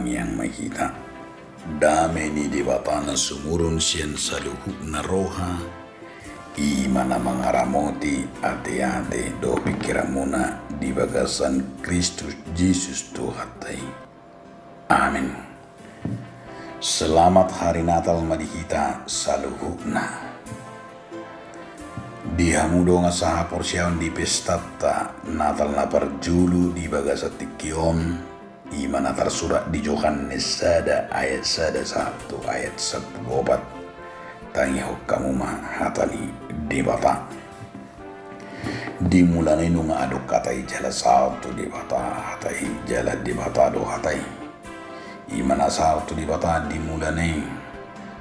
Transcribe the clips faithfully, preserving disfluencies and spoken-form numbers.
Tangiang ma hita. Dame ni Debata na sumurung sian saluhutna roha, i ma na mangaramoti ateate dohot pingkiranmuna di bagasan Kristus Jesus Tuhanta i. Amin. Selamat Hari Natal ma di hita saluhutna. Di hamu dongan sahaporseaon di pestanta Natal na parjolo di bagasan tingki on, i ma na tarsurat di Johannes sada ayat sada sahat tu ayat sampulu opat. Tangihon hamu ma hata ni Debata. Di mulana i nunga adong hata i jala saut tu Debata hata i jala Debata do hata i. I ma na saut tu Debata di mulana i.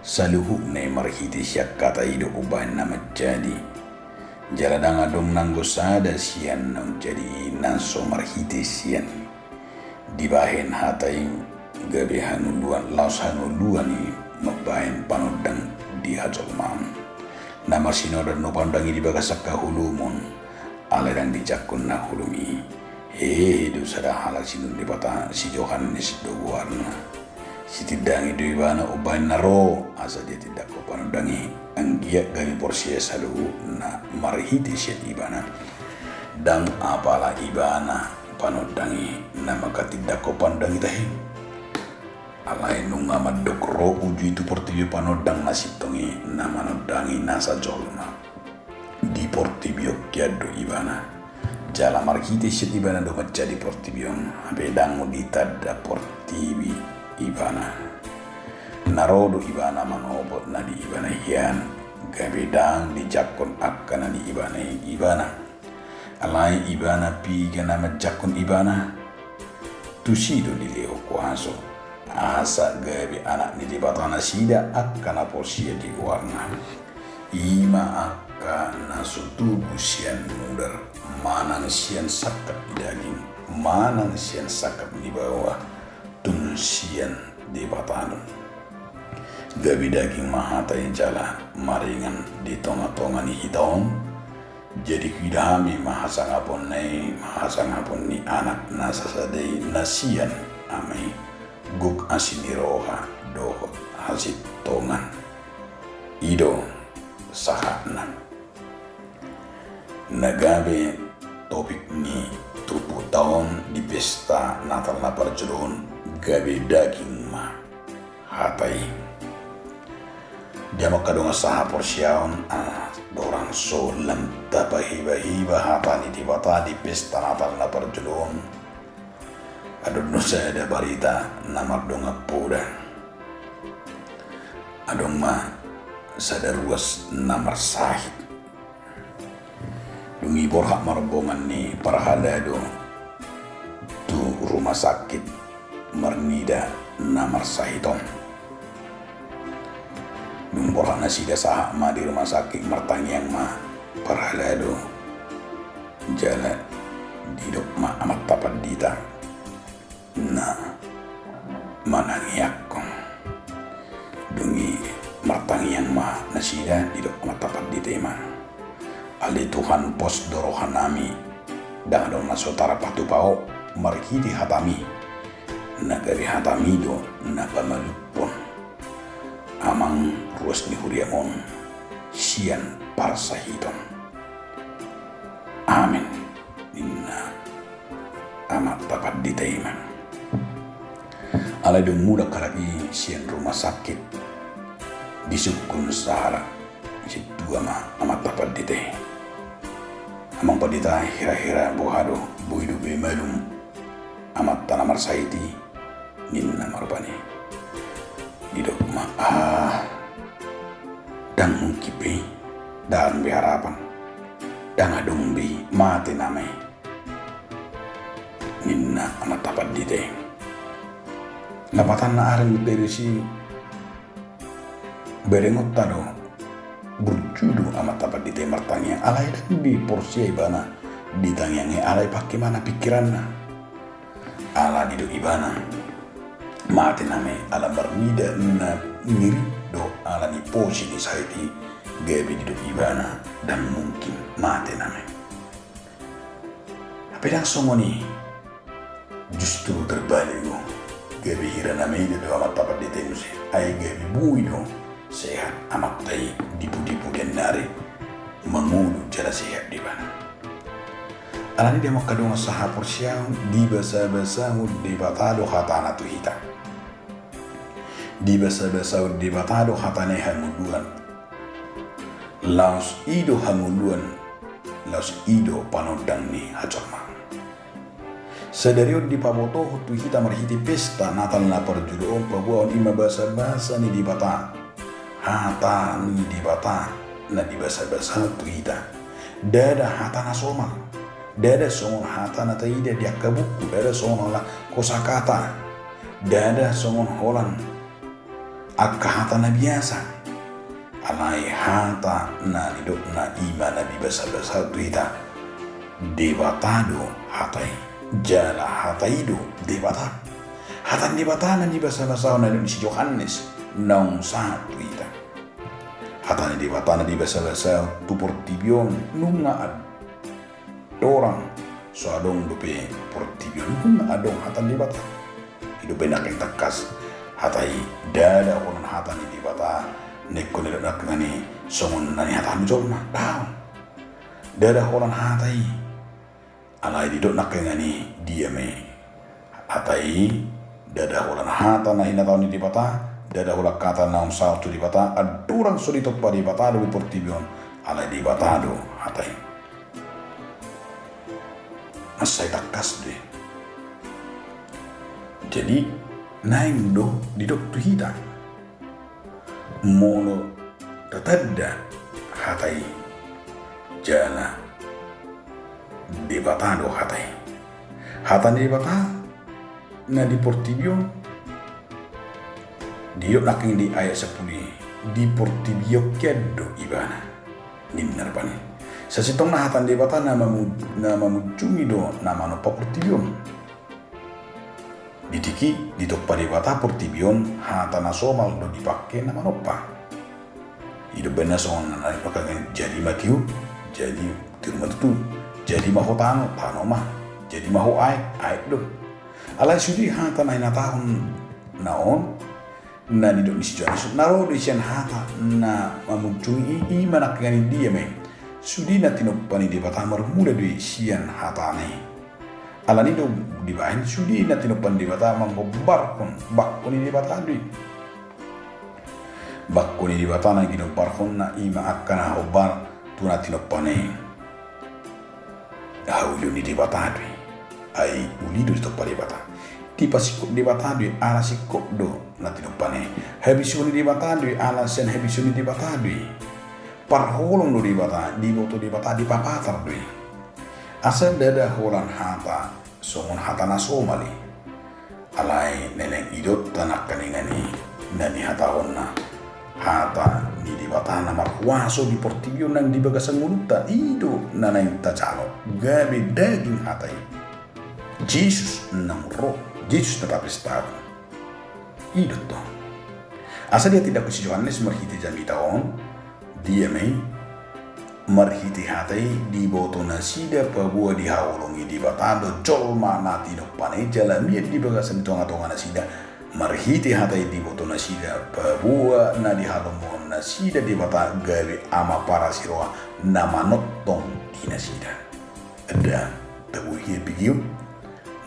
Saluhutna i marhite sian hata i do umbahen na manjadi. Jala ndang adong nanggo sada sian naung jadi i na so marhite sian i. Dibahen hata i gabe hangoluan, laos hangoluan i mambahen panondang di hajolmaon. Na marsinoda do panondang i di bagasan haholomon, alai ndang dijangkon na holom i. Hehe do sada halak sinur Debata, si Johannes do goarna. Sitindangi do ibana umbahen na ro asa ditindanghon panondang i, anggiat gabe porsea saluhutna marhite sian ibana. Ndang apala ibana panondang i na manghatindanghon panondang i tahe. Alai nunga mandok ro uju i tu portibi on panondang na sintong i na manondangi nasa jolma. Di portibi on hian do ibana. Jala marhite sian ibana do manjadi portibi on, hape ndang ditanda portibi ibana. Na ro do ibana manopot na di ibana hian, gabe ndang dijangkon angka na di ibana i ibana. Alai ibana piga na manjangkon ibana, tusi do dilehon kuaso, asa gabe anak ni Debata nasida angka na porsea di goarna. I ma angka na so tubu sian mudar, manang sian sangkap ni daging, manang sian sangkap ni baoa, tung sian Debata do. Gabe daging ma hata i jala maringan di tongatonga ni hita on. Jadi huida hami ma hasangaponna i, ma hasangapon ni Anak na sasada i na sian Ama i, gok asi ni roha dohot hasintongan. I do sahatna. Na gabe topik ni turpukta on di pesta Natal na parjolo on, gabe daging ma hata i. Di hamu angka dongan sahaporseaon, andorang so lam tapahibahiba hata ni Debata di pesta Natal na parjolo on, adong do sada barita na mardongan poda. Adong ma sada ruas na marsahit. Dung i borhat ma rombongan ni parhalado tu rumah sakit marnida na marsahit on. Dung borhat nasida, sahat ma di rumah sakit, martangiang ma parhalado, jala didok ma amanta pandita, na manangiangkon. Dung i martangiang ma nasida, didok amanta pandita i ma, ale Tuhan, pos do rohanami, ndang adong na so tarpatupa Ho marhite hatami, na gabe hatami do na pamalumhon amang ruas ni huriam on sian parsahiton. Amen, ninna amanta pandita i ma. Alai dung mulak halak i sian rumah sakit, disungkun sahala sintua ma amanta pandita i. Amang pandita, hira-hira boha do, boi do be malum amanta na marsahit i? Ninna ma rupani. Didok ma, ah, ndang mungkin be i, ndang be harapan, ndang adong be i, mate nama i, ninna amanta pandita i. Lapatanna ari muse disi berengonta do, burju do amanta pandita i martangiang, alai ndang diporsea ibana di tangiang i, alai pangke ma na pingkiranna. Ala didok ibana, mate nama i, ala marnida na nirit do ala ni posi ni sahit i, gabe didok ibana, ndang mungkin, mate nama i. Hape ndang songon i, justru terbalik do. gabe hira na maila do amanta pandita i muse, ai gabe boi do sehat amanta i di pudi-pudi nari mangolu jala sehat do ibana. Alani i di hamu angka dongan sahaporseaon, dibasabasahon Debata do hatana tu hita. Dibasabasahon Debata do hatana i hangoluan. Laos i do hangoluan, laos i do panondang ni hajolmaon. Sadari on dipabotohon tu hita marhite pesta Natal na parjolo on, paboahon i ma basabasa ni Debata. Hata ni Debata na dibasabasahon tu hita. Ndada hata na somal. Ndada songon hata na taida di angka buku, ndada songon holan kosakata. Ndada songon holan angka hata na biasa. Alai hata na nidokna i ma na dibasabasahon tu hita. Debata do hata i. Jala hata i do Debata. Hata ni Debata na dibasabasahon na nidok ni si Johannes naung sahat tu hita. Hata ni Debata na dibasabasahon tu portibi on nunga ad- dorang so adong dope portibi on, nunga adong hata ni Debata. I do umbahen nangkin tangkas hata i, ndada holan hata ni Debata na ingkon didok nangkin i songon na nihatahon ni jolma. Daong. Ndada holan hata i. Alai didok nangkin i dia ma i. Hata i, ndada holan hata na hinatahon ni Debata, ndada holan hata naung saut tu Debata, andorang so ditompa Debata do di portibi on, alai Debata do hata i. Mansai tangkas do i. Jadi, naeng do didok tu hita. Molo tatanda hata i, jala Debata do hata i. Hata ni Debata na di portibi on, didok nangkin di ayat sampulu i, di portibi on hian do ibana, ninna rupani. Sasintongna hata ni Debata na mamu-, na mamunjungi do na manompa portibi on. Di tingki ditompa Debata portibi on, hata na somal do dipake na manompa. I do umbahen na songon na nidok angka na i, jadi ma tiur, jadi tiur ma tutu. Jadi ma ho tano, tano ma. Jadi ma ho aek, aek do. Alai sude hata na hinatahon na on, na nidok ni si Johannes, na ro do i sian hata na mamunjungi i, i ma nangkin i dia ma i. Sude na tinompa ni Debata marmula do i sian hatana i. Alani do dibahen sude na tinompa ni Debata manghombarhon bangko ni Debata do i. Bangko ni Debata na ginombarhonna i ma angka na hombar tu na tinompana i. Haulion ni Debata do i. Ai uli do ditompa Debata. Dipasingkop Debata do i, ala singkop do na tinompana i. Habisuhon ni Debata do i, ala sian habisuhon ni Debata do i. Parholong do Debata, diboto Debata, dipapatar do i. Asa ndada holan hata songon hata na somal i. Alai na naeng idaonta nangkaningan i na nihatahonna, hata ni Debata na markuaso di portibi on nang di bagasan ngolunta, i do na naeng tajalo, gabe daging hata i. Jesus naung ro, Jesus na tapestahon. I do tong. Asa dihatindangkon si Johannes marhite jamita on, dia ma i, marhite hata i diboto nasida paboa dihaholongi Debata do jolma na tinompana i jala mian di bagasan tonga-tonga nasida, marhite hata i diboto nasida paboa na dihalomohon nasida Debata gabe ama parasiroha na manongtong di nasida. Ndada, tabo hia pigiu,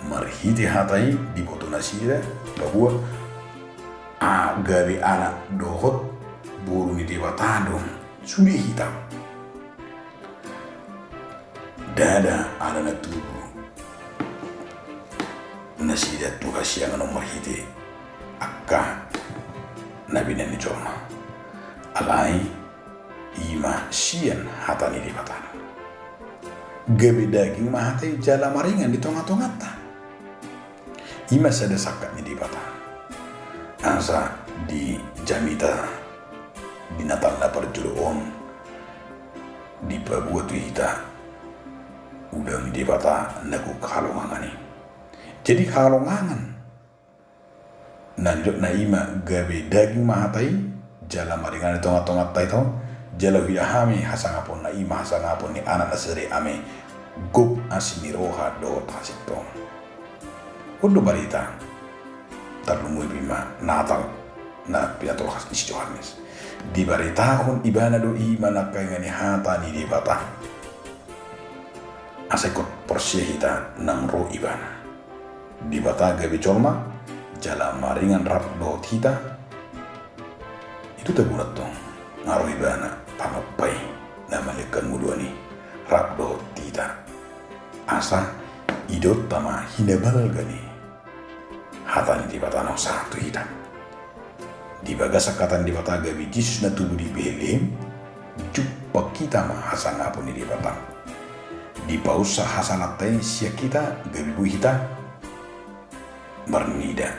marhite hata i diboto nasida paboa a gabe anak dohot boru ni Debata do sude hita. Ndada ala na tubu nasida tu hasiangan on marhite angka na binahen ni jolma. Alai i ma sian hata ni Debata. Gabe daging ma hata i jala maringan di tonga-tonganta. I ma sada sangkap ni Debata. Asa di jamita di Natal na parjolo on dipaboa tu hita undang ni Debata na gok halongangan i. Jadi halongangan na nidokna i ma gabe daging ma hata i jala maringan di tonga-tonganta i, jala huida hami hasangaponna i ma hasangapon ni Anak na sada i, ame gok asi ni roha dohot hasintongan. On do barita tarlumobi ma Natal na pinatolhas ni si Johannes. Dibaritahon ibana do i ma nangkaningan i hata ni Debata. Asa ingkon porsea hita naung ro ibana. Debata gabe jolma, jala maringan rap dohot hita. I do tabona tong, nga ro ibana, panompa i, na mangihut hangoluan i, rap dohot hita. Asa idaonta ma hinabalga ni hata ni Debata naung sahat tu hita. Di bagasan hata ni Debata gabe Jesus na tubu di Betlehem, jumpang hita ma hasangapon ni Debata. Dipaunsa hasalanta i sian hita, gabe boi hita marnida,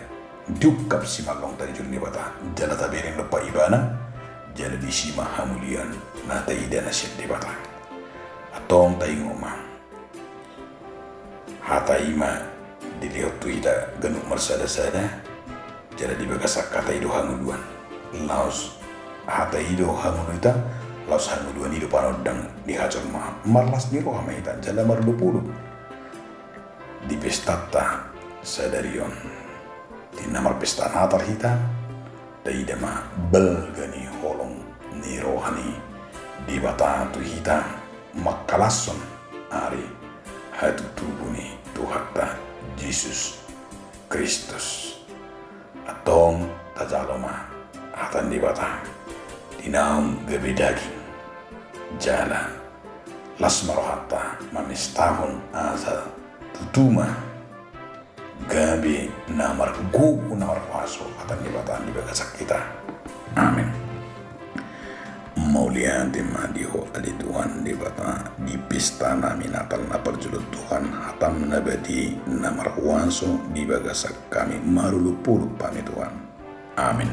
diungkap simallonta di jolo ni Debata, jala tabereng dompak ibana, jala disi ma hamuliaon na taida na sian Debata. Antong taingot ma, hata i ma dilehon tu hita ganup marsada-sada, jala di bagasan hata i do hangoluan. Laos hata i do hangoluan hita, laos hangoluan i do panondang di hajolmaon. Marlas ni roha ma hita, jala marolopolop di pestanta sadari on. Di na marpesta Natal hita, taida ma balga ni holong ni roha ni Debata tu hita mangkalashon ari hatutubu ni Tuhanta Jesus Kristus. Antong tajalo ma hata ni Debata di naung gabe daging, jala las ma rohanta mamestahon asa tutu ma gabe na margogo na marhuaso hata ni Debata di bagasan hita. Amen. Mauliate ma di Ho ale Tuhan Debata, di pesta nami Natal na parjolo Tuhan, hatam na badia i na marhuaso di bagasan hami marolopolop hami Tuhan. Amen.